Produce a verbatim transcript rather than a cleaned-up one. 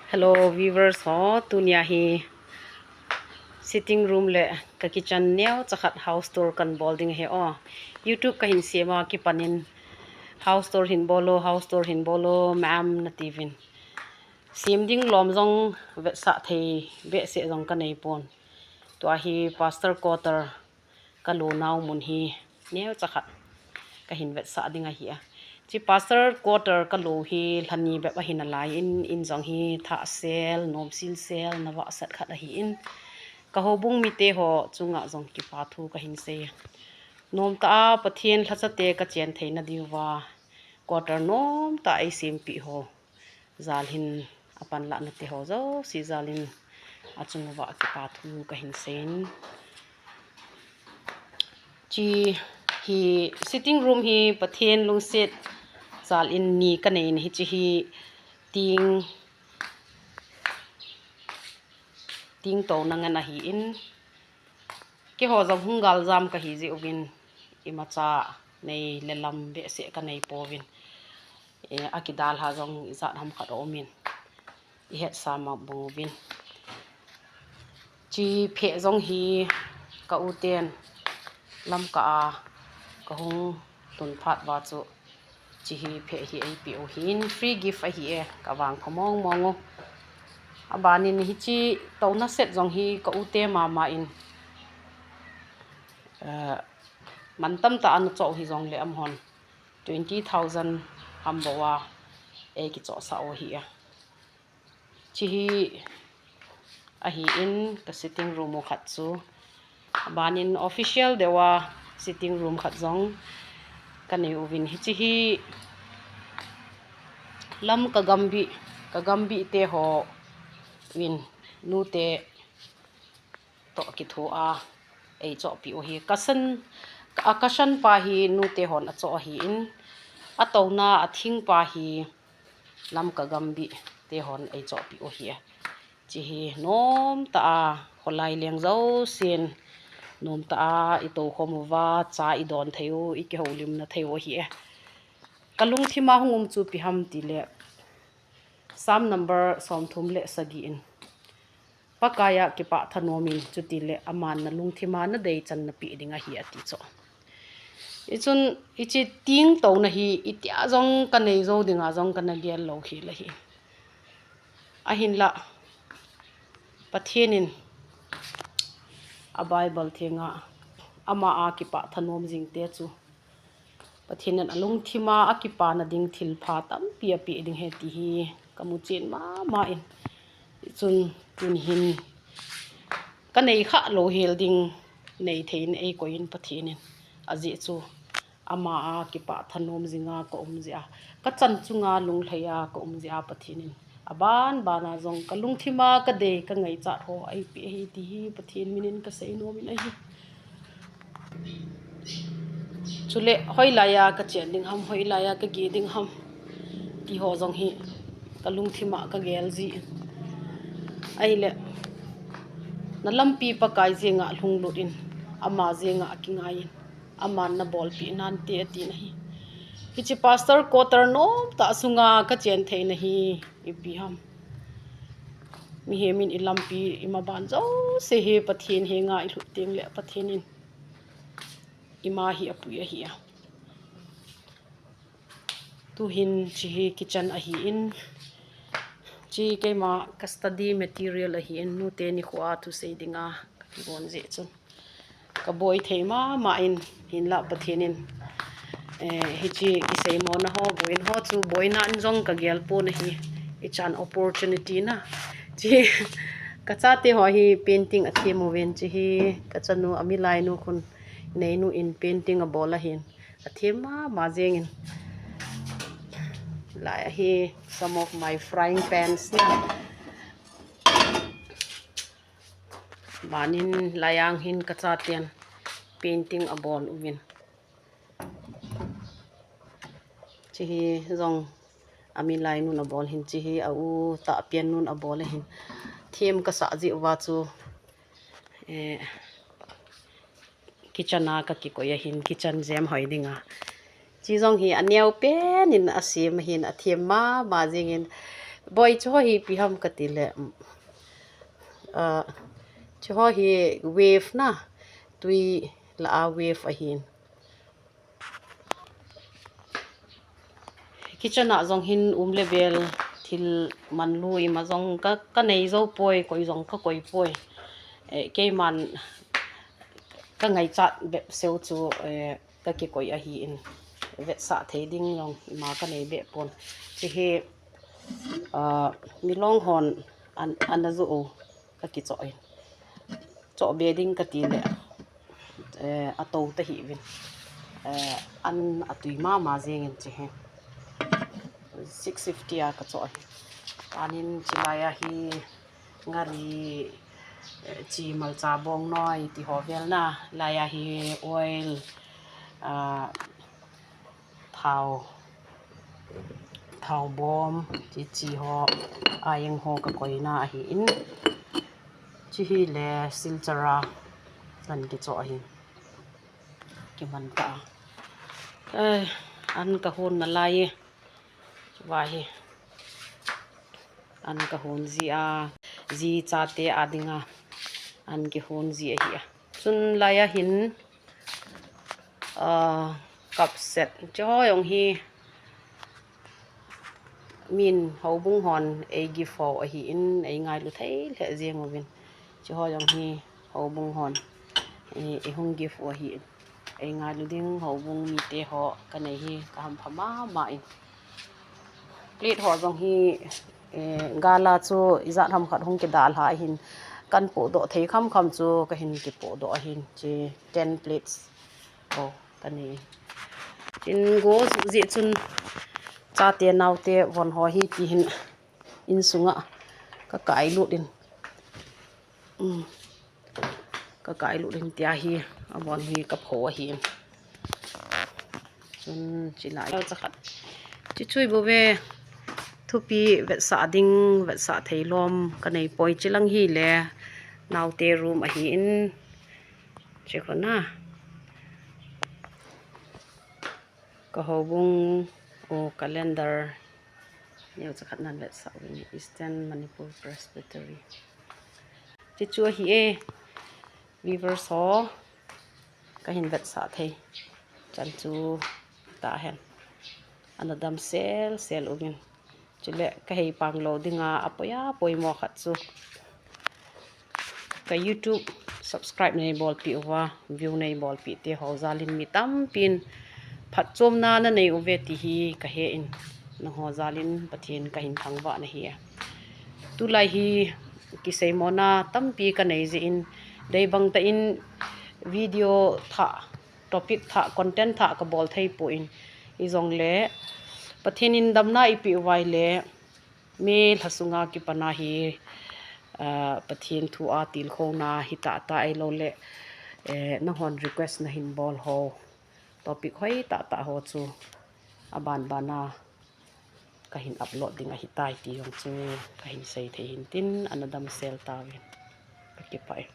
Hello viewers ho, tunia hi sitting room le ka kitchen neocha khat house tour kan bol ding ahi o. YouTube kahin sem a kipan in house tour hin bol o, house tour hin bol o ma'am nati uvin. Sem ding lom jong vetsah thei behseh jong kanei pon. Tua hi pastor quarter kalo nau mun hi neocha khat kahin vetsah ding ahi a. Hiche pastor quarter kalo hi lhani bep ahi nalai in, in jong hi thah sel, nom sil sel, navah sat khat ahi in. Ka houbung mite ho chunga jong kipa thu kahin sei. Nomtah a Pathen lhacha te kachen theina diuva quarter nomtah a eisempeh ho jal hin, apanlah nate ho jouse jal in achunguva kipa thu kahin seiyin. Hiche hi sitting room hi Pathen lungset jal in ni kanei na, hiche hi ting, ting touna ngen ahi in. Keiho jong hung galjam kahi jeh uvin imacha nei le lam behseh kanei pouvin. Eh, akidalha jong ijat ham khat aumin, ihetsa ma bang uvin. Hiche pheh jong hi ka u ten Lamka a kahung lhun phat uva chu hiche hi pheh hi eipeh u ahin, free gift ahi e, kavangpha mong mong u. Abanin hiche touna set jong hi ka u te mama in, eh, mantam tah a ana choh u hijongle amahon twenty thousand ham bou a eikichohsah u ahi e. Hiche hi ahi in ka sitting room u khat chu. Abanin official deuva sitting room khat jong kanei uvin, hiche hi Lamka gambi, ka gambi te hon nute toh kitho a eichohpeh u ahi. Cousin, a cousin pa hi nute hon achoh ahi in, atouna athing pa hi Lamka gambi te hon eichohpeh u ahi. Hiche hi nomtah a kholai leng jousen nomtah a itoukhom uva, cha idon thei u, ikihoulimna thei u ahi e. Ka lungthim a hung um chu ipi ham tile, Psalm number somthum le sagi in, Pakaiya kipah thanom in, chutile aman nalungthim a nadei chan napeh ding ahi, ati chu. Hichun hiche ting touna hi itia jong kanei jou dinga jong kana gel lou hel ahi. Ahinlah Pathen in a Bible thenga ama a kipah thanom jing te chu Pathen in alungthim a akipana ding thilpha tampi apeh ding ahi ti hi kamu chen mama in. Hichun tuni hin kanei kha lou hel ding nei thei in eikoi in Pathen in. Ajeh chu ama a kipah thanom jinga ka um jeh a, ka chan chunga lunglhai a ka um jeh a Pathen in aban ban a jong ka lungthim a kadei kangaichat ho eipeh ahi ti hi Pathen min in kasei nom in ahi. Chule hoilai a kachen ding ham, hoilai a kageh ding ham ti ho jong hi ka lungthim a kagel jin. Ahile, nalampi Pakai jenga lhunglut in, ama jenga kingai in, aman nabolpeh nante atin ahi. Hiche pastor quarter nomtah sunga kachen theina hi ipi ham? Mihem in ilampi imaban jouse hi Pathen henga ilhut tengle Pathen in ima hi apui ahi a. Tuhin hiche hi kitchen ahi in, hiche keima ka study material ahi in, nute nikho a thusei dinga kakibon jeh chun kaboi thei mama in, hinlah Pathen in, eh, hiche kiseimona ho, boina ho chu boina in jong kagel pon ahi, ichan opportunity na. Hiche kachate ho hi painting athem uvin, hiche hi kachanu Amilainu khun neinu in painting abol ahin, athem mama jengin. Lai ahi some of my frying pans na. Banin laiya hin kachaten painting abol uvin. Hiche hi jong Amilainun abol ahin, hiche hi a u Tahpiannun abol ahin. Them kasah jeh uva chu, eh, kitchen a kakikoi ahin, kitchen jem hoi dinga. Hiche jong hi aneo pen in asem ahin, athem mama jengin. Boi, chuho hi ipi ham kati le, um, ah, chuho hi wave na, tui la a wave ahin. Kitchen a jong hin um le bel thil manlu ima jong ka, ka nei jou poi, koi jong ka koi poi. Eh, keiman ka ngaichat bep seu chu, eh, ka kikoi ahin. Vetsah thei ding jong ima ka nei bep pon. Chu hi, ah, milong hon an, an a ju u ka kichoh in. Choh be ding kati le, eh, a to ta hi vin. Eh, an a tui mama jeng in chu hi. Six fifty a ka choh hi. Anin chu lai a hi ngari, eh, chi malcha bong noi ti ho vel na. Lai a hi oil, ah, thao, thao bom, chi chi ho, ayeng ho ka koina ahin. Chu hi le Silchar a kan kichoh ahin. Kiman ta. Eh, an ka hon na lai e. Chu va hi. An ka hon ji a, ji chate a dinga. An kihon ji ahi a. Chun lai a hin, ah, cup set. Chuho jong hi min houbung hon ei gift ho ahin, ei ngailu thei lheh jeng uvin. Chuho jong hi houbung hon ei, ei hung gift u ahin. Ei ngailu ding houbung mite ho ka nei hi ka hampha mama in. Plate ho jong hi, eh, gala chu ijat ham khat hung kidalha ahin. Kan pohdoh thei kham kham chu ka hin kipohdoh ahin. Chu ten plates ho ka nei. Tin go ju jeh chun chate naote von ho hi ti hin insunga ka kai lut in. Um, ka kai lut in tia hi, a von hi ka pho ahin. Chun chu lai cha khat. Chu chu bou ve, thupi vetsah ding, vetsah thei lom ka nei poi. Chu lang hi le naote room ahin. Chu kho na. Ka houbung u calendar. Neo cha khat nan vetsah uvin, Eastern Manipur Presbytery. Chu chu ahi e, viewers ho, ka hin vetsah thei chan chu ta hen. Ana dam sel sel uvin. Chule ka hei pang lou dinga, a poi a poimo khat chu ka YouTube subscribe nei bolpi uva, view nei bolpi te ho jalin mi tampin phatchomna na nei uve ti hi ka he in, nangho jalin Pathen ka hin thangvah na hi e. Tulai hi kiseimona tampi ka nei jeh in, deibang tah in video thah, topic thah, content thah ka bol thei poi, hijongle Pathen in damna eipeh uva ahile, May lha sunga kipana hi, ah, Pathen thu a tilkhouna hitah tah ahilouleh, eh, nanghon request na hin bol ho, topic hoi tah tah ho chu aban bana ka hin upload ding ahitai ti jong chu ka hin sei thei hin tin, ana damsel tauvin, ka kipah e.